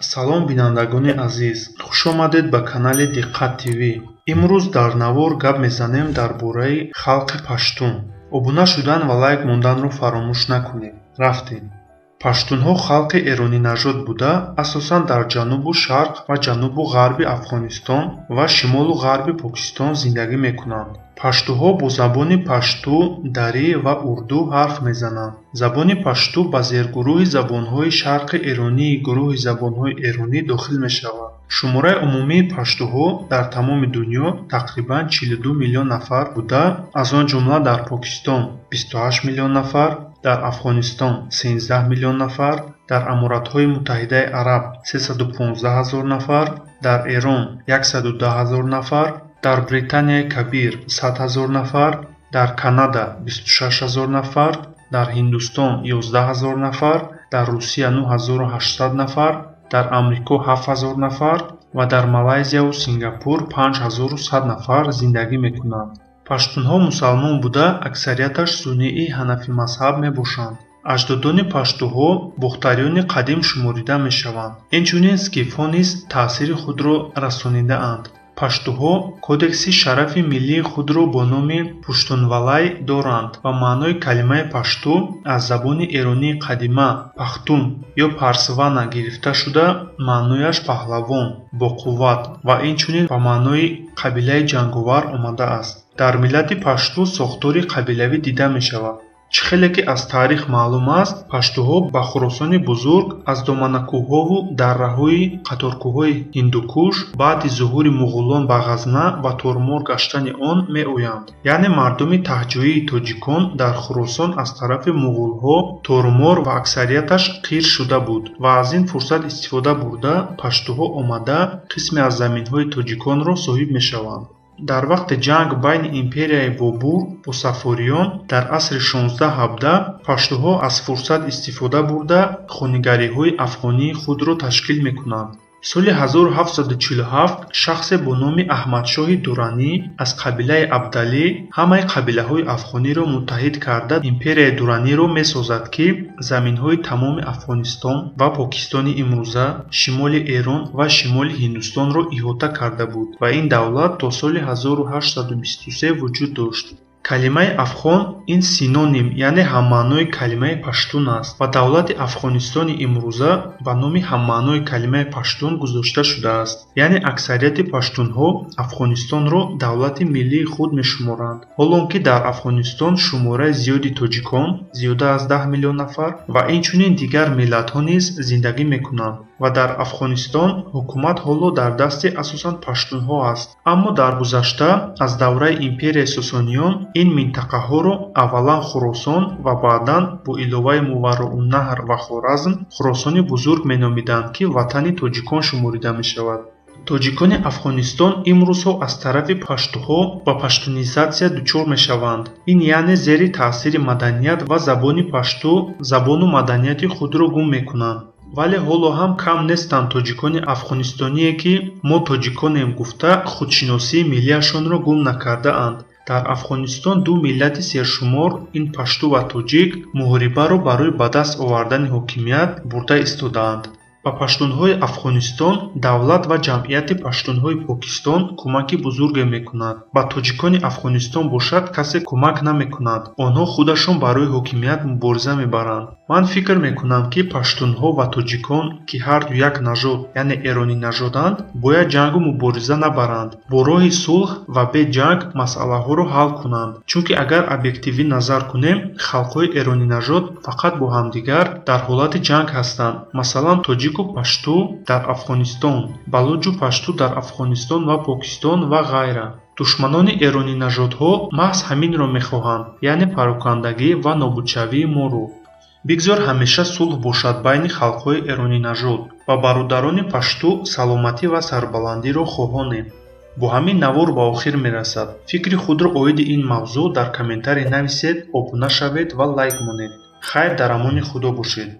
Салом, бинандагони азиз, хуш омадед ба канали Диққат ТВ. Имрӯз дар навор гап мезанем дар бораи халқи паштун. Обуна шудан ва лайк монданро фаромӯш накунед. Рафтем. Паштунҳо халқи эронинажод буда, асосан дар ҷанубу шарқ ва ҷанубу ғарби Афғонистон ва шимолу ғарби Покистон зиндагӣ мекунанд. Паштуҳо бо забони пашту, дарӣ ва урду ҳарф мезананд. Забони пашту ба зергурӯҳи забонҳои шарқи эронии гурӯҳи забонҳои эронӣ дохил мешавад. Шумораи умумии паштуҳо дар тамоми дунё тақрибан 42 миллион нафар буда, аз он ҷумла дар Покистон 28 миллион нафар, дар Афғонистон 13 миллион нафар, дар Аморатҳои Муттаҳидаи Араб 315 ҳазор нафар, дар Эрон 110 ҳазор нафар, дар Британияи Кабир 100 ҳазор нафар, дар Канада 26 ҳазор нафар, дар Ҳиндустон 11 ҳазор нафар, дар Русия 9800 нафар, дар Амрико 7 ҳазор нафар ва дар Малайзияву Сингапур 5100 нафар зиндагӣ мекунанд. Паштунҳо мусалмон буда, аксарияташ суннии ҳанафимазҳаб мебошанд. Аҷдодони паштуҳо бохтариёни қадим шуморида мешаванд. Инчунин скифҳо низ таъсири худро расонидаанд. Паштуҳо кодекси шарафи миллии худро бо номи Пуштунвалай доранд ва маънои калимаи пашту аз забони эронии қадима пахтун ё парсвана гирифта шуда, маънояш паҳлавон, боқувват ва инчунин ба маънои қабилаи ҷанговар омадааст. Дар миллати пашту сохтори қабилавӣ дида мешавад. Чӣ хеле ки аз таърих маълум аст, паштуҳо ба Хуросони Бузург аз доманакӯҳҳову дарраҳои қаторкӯҳҳои Ҳиндукуш баъди зуҳури муғулон ба Ғазна ва тормор гаштани он меоянд. Яъне мардуми таҳҷоии тоҷикон дар Хуросон аз тарафи муғулҳо тормор ва аксарияташ қир шуда буд ва аз ин фурсат истифода бурда паштуҳо омада қисме аз заминҳои тоҷиконро соҳиб мешаванд. Дар вақти ҷанг байни империяи Бобур бо Саффориён дар асри 16-17 паштуҳо аз фурсат истифода бурда хонигариҳои афғонии худро ташкил мекунанд. Соли 1747 шахсе бо номи Аҳмадшоҳи Дуранӣ аз қабилаи Абдалӣ ҳамаи қабилаҳои афғониро муттаҳид карда империяи Дураниро месозад, ки заминҳои тамоми Афғонистон ва Покистони имрӯза, шимоли Эрон ва шимоли Ҳиндустонро иҳота карда буд ва ин давлат то соли 1823 вуҷуд дошт. Калимаи афғон ин синоним, яъне ҳаммаънои калимаи паштун аст ва давлати Афғонистони имрӯза ба номи ҳаммаънои калимаи паштун гузошта шудааст. Яъне аксарияти паштунҳо Афғонистонро давлати миллии худ мешуморанд, ҳолон ки дар Афғонистон шумораи зиёди тоҷикон, зиёда аз 10 миллион нафар ва инчунин дигар миллатҳо низ зиндагӣ мекунанд ва дар Афғонистон ҳукумат ҳоло дар дасти асосан паштунҳо аст. Аммо дар гузашта аз давраи империяи Сосониён ин минтақаҳоро аввалан Хуросон ва баъдан бо иловаи Мовароуннаҳр ва Хоразм Хуросони Бузург меномиданд, ки ватани тоҷикон шуморида мешавад. Тоҷикони Афғонистон имрӯзҳо аз тарафи паштуҳо ба паштунизатсия дучор мешаванд. Ин яъне зери таъсири маданият ва забони пашту забону маданияти худро гум мекунанд. Вале ҳоло ҳам кам нестанд тоҷикони афғонистоние, ки мо тоҷиконем гуфта худшиносии миллиашонро гум накардаанд. Дар Афғонистон ду миллати сершумор, ин пашту ва тоҷик, муҳорибаро барои ба даст овардани ҳокимият бурда истодаанд. Ба паштунҳои Афғонистон давлат ва ҷамъияти паштунҳои Покистон кӯмаки бузурге мекунад. Ба тоҷикони Афғонистон бошад касе кӯмак намекунад. Онҳо худашон барои ҳокимият мубориза мебаранд. Ман фикр мекунам, ки паштунҳо ва тоҷикон, ки ҳарду як нажод, яъне эронинажоданд, бояд ҷангу мубориза набаранд, бо роҳи сулҳ ва бе ҷанг масъалаҳоро ҳал кунанд. Чунки агар объективӣ назар кунем, халқҳои эронинажод фақат бо ҳамдигар дар ҳолати ҷанг ҳастанд. Масалан, тоҷику пашту дар Афғонистон, балуҷу пашту дар Афғонистон ва Покистон ва ғайра. Душманони эронинажодҳо маҳз ҳаминро мехоҳанд, яъне парокандагӣ ва нобудшавии моро. Бигзор ҳамеша сулҳ бошад байни халқҳои эронинажод ва бародарони пашту саломатӣ ва сарбаландиро хоҳонем. Бо ҳамин навор ба охир мерасад. Фикри худро оиди ин мавзӯъ дар комментарий нависед, обуна шавед ва лайк монед. Хайр, дар амони Худо бошед.